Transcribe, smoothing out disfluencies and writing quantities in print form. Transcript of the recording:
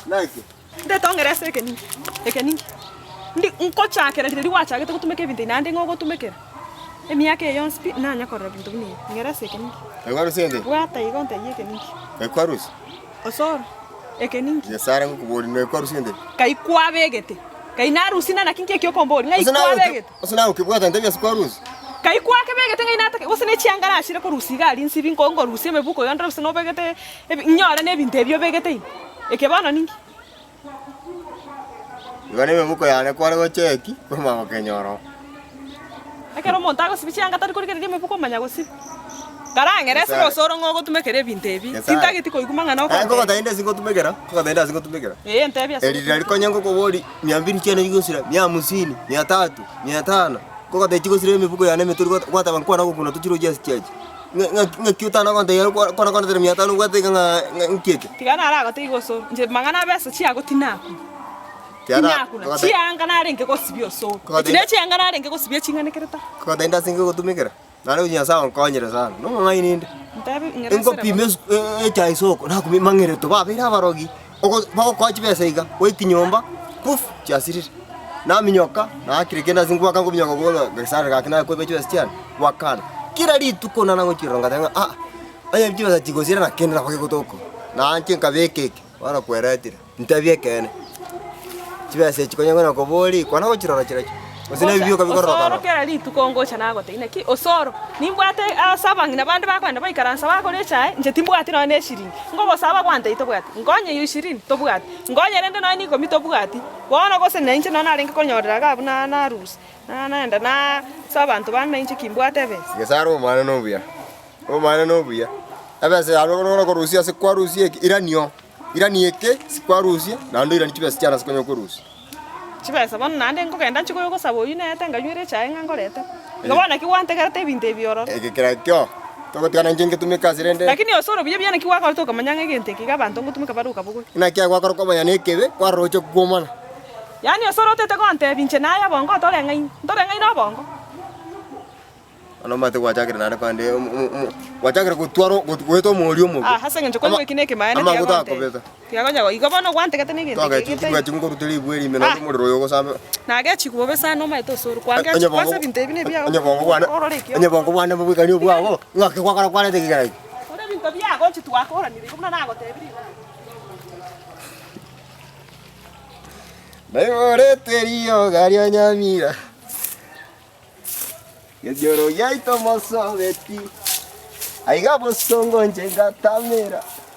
Naki? Ndete ong'ere ase eke ninki? Eke ninki? Ndi nkochakera riria gwachagete gotumeka ebinto ebi naende ng'a ogotumekera emiaka eye yonsi pi, nanya korora binto buna ebi. Ng'ere ase eke ninki? Ekwarusia ende? Bwata igo ontebie eke ninki? Ekwarusia? Osoro, eke ninki? Nyasae are ngokoboria nekwarusia ende? Kai kwabegete? Kai narusia na naki nki eki okomboria? Ng'ai Gose nawe oke- kwabegete? gose nawe okebwata ntebie ase kwarusia? Kai kwakebegete ng'ai natake gose ne chianga nachire korusia iga aria nsibi nko nkorusia emebuko yonde gose nobegete ebi nyore na ebinto ebi obegete ime. Eke bono ninki? Igo nemebuko yane kware gocheki, kwamanya gokenyora oo. Ekero omonto agosibia chianga tari korigereria emebuko omanya gosibia. Karang'ere ase Nyasae. gose oro ng'a ogotumekera ebinto ebi, Nyasae. tintageti koigwa mang'ana Aye okontebia. nkogotebia inde ase ngotumekera, nkogotebia inde ase ngotumekera. Ee ntebie ase Eri riria konya ngokoboria mia mbiri chiane chigosira, mia hamsini, mia tatu, mia tano, nkogotebia chigosira emebuko yane emetori gwata gwateba nkwana gokuna tochirochie ase chiachi. Ng'a ng'aki ng'aki otana gontebia kwa kwana kondetera mia tano obwate iga ng'a ng'a nki eke? Tiga naragotebi gose oro, inche mang'ana a besa chiago tinakuna, Tiga na- tinakuna, ngote- chianga narenge gosibia osoro, Ngote- echi ne chianga narenge gosibia ching'anekere ta. Nkogotebia inde ase ngogotumekera, naende oyo Nyasae onkonyire sana, nomong'aini inde. Ntebi ng'ira Nkopima esereba. esu e- echae isoko, nakumia mang'ereto babeire abarogi, ogo bagokoa chibesa iga, goika nyomba, puf chiasirire. Naminyoka, naakire kende ase ngwaka nkominyoka konya gesare gaki nakoiba chibesa chiane, gwakana. Kera rituko nana ngochirora ngateba ng'a aa, onye chibesa chigosira na kende nabo kegotoka oo. Naanche nkabeka eke, bono kweretire, ntebie ekeene, chibesa echi konya konya koboria, kwana gochirora chirochio, gose na ebi bioka bikororokana Osoro oo. kera rituko ngocha nagotebia naki osoro, nimbwate ase abang'ina bande bakogenda baikaransa bakore echae, inche timbwati nonya na eshiringi. Ngogosaba gwantebia tobwati, nkonye eywo ishirini, tobwati, nkonye rende nonya na ikomi tobwati. Bono gose nainche nonye narenge konyorera iga abwo na narusia, na naenda na ase abanto bande nainche kimbwate ebesa. Nyasae are omwana nobuya, omwana nobuya, ebesa yane okonyora korusia ase kwarusia eke, irani oo, irani eke ase kwarusia, naende oiranie chibesa chiane ase konya korusia. Chibesa bono naende nkogenda nchie koyia gosaba oyio naete nkanywera echae ng'a nkorete. Igo bono naki gwantegerete ebinto ebi ororo. Eke kerakio, togotigana inche ngetumeke ase rende. Lakini ase orobuya buya naki gwakorete okamanya ng'a egento eke iga abanto ngotumeka bare okabogoria. Naki agwakora komanya nekebe, kwaroroche kwomana. Yaani ase orotete gontebia inche naye obongo otoreng'aini, ntoreng'aini obongo. Bono omanyete gwachakire naende kande omo- omo- omo gwachakire gotwara goeta omooria omobe. Ah, ase eng'encho koigwa eki nekemaene tiga Amaguta gontebia. akobeta. Tiga konya go igo bono gwantegete na egento eke Twagachi getaiyo. chibwachi nkorute ribwe eri ime naende Ah. omorero oyo ogosambe. Nagechigwa bobe sana omanyete ase ore kwangechi Onye kwansa bongo ebinto ebi nebiago onye bongo bwane orore ekio onye bongo bwane mbobwekani obwago, ng'aki gwakora kwareta ekegera eke. Ore ebinto biago inche twakoranire igo buna nagotebirie igo. Naiboretwe rioga ria Nyamira. Gesioro giaito mosobeti, aiga bosongo inche ngatamera.